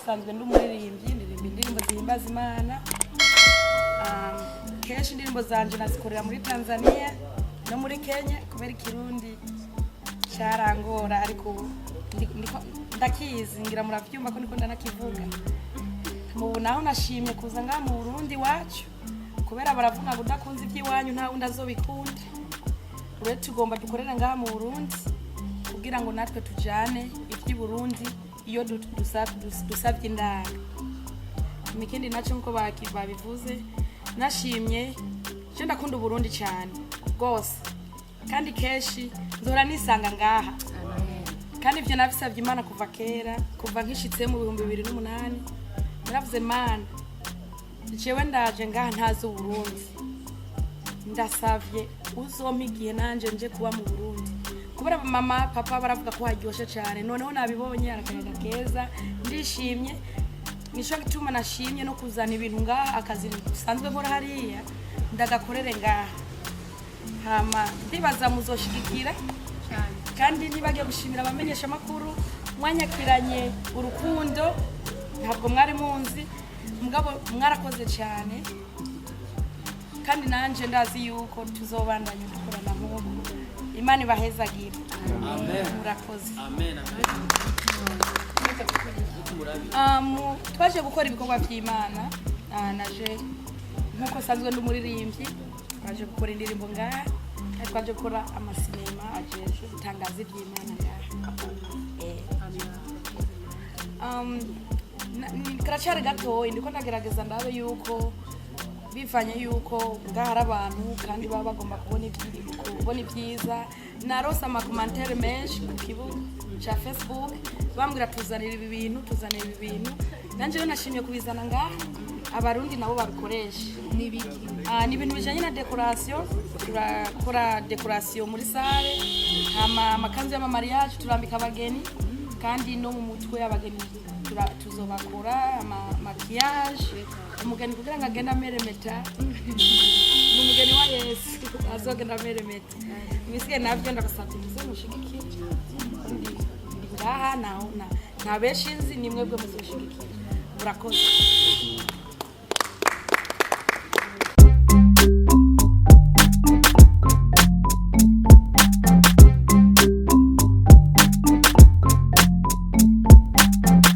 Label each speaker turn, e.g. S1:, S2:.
S1: Sanzwe ndi umuririmbyi, ndirimba indirimbo zihimbaza Imana. Kenshi indirimbo zanje nazikorera muri Tanzania no muri Kenya, kubera Ikirundi cyarangora, ariko ubu ndakizi, ngira muravyumva ko ndiko ndanakivuga. Ubu naho nashimye kuza ngaha mu Burundi iwacu, kubera baravuga ngo udakunze iby'iwanyu nta wundi azobikunda. Rero tugomba dukorera ngaha mu Burundi kugira ngo natwe tujane iby'i Burundi iyo dusabye indaro. Ikindi nacyo, nkuko babivuze, nashimye je ndakunda Uburundi cyane rwose, kandi kenshi nzora nisanga ngaha, kandi ibyo nabisabye Imana kuva kera, kuva nkishitse mu 2008. Naravuze: "Mana, jewe ndaje ngaha ntazi Uburundi, ndasavye uzompa igihe nanje nje kuba mu Burundi," kubera mama, papa baravuga ko haryoshe cyane. Noneho nabibonye, arakayaga keza, ndishimye. Nico gituma nashimye no kuzana ibintu ngaha. Akazi dusanzwe nkora hariya ndagakorere ngaha. Hama ndibaza muzoshigikira, kandi ntibagiye gushimira abamenyesha amakuru mwanyakiranye urukundo. Ntabwo mwari munzi, mugabo mwarakoze cyane, kandi nanje ndazi yuko tuzobandanya dukorana nk'ubu. Imana ibahezagire, murakoze.
S2: Amen.
S1: Twaje gukora ibikorwa by'Imana. Naje nk'uko nsanzwe ndi umuririmbyi, twaje gukora indirimbo ngaha, kandi twaje gukora amasinema ajejwe gutangaza iby'Imana ngaha. Karacyari gatoyi, ndiko ndagerageza ndabe yuko bivanye yuko ngaha hari abantu kandi baba bagomba kubona ibyiza. Narose ama commentaires menshi ku kibuga cya Facebook, bambwira: "Tuzanira ibi bintu, tuzanira ibi bintu." Nanjye rero nashimye kubizana ngaha, Abarundi nabo babikoresha.
S3: N'ibiki?
S1: Ni ibintu bijanye na décoration. Turakora décoration muri salle, hama amakanzu y'ama mariage turambika abageni, kandi no mu mutwe abageni tuzobakora ama maquillage umugeni kugira ngo agende ameremeta. Ni umugeni wa Yesu, azogenda ameremeta. Ibisigaye navyo ndabasavye muze mushigikire. Ndi ngaha, naho nta benshi nzi, ni mwebwe muzoshigikira. Murakoze.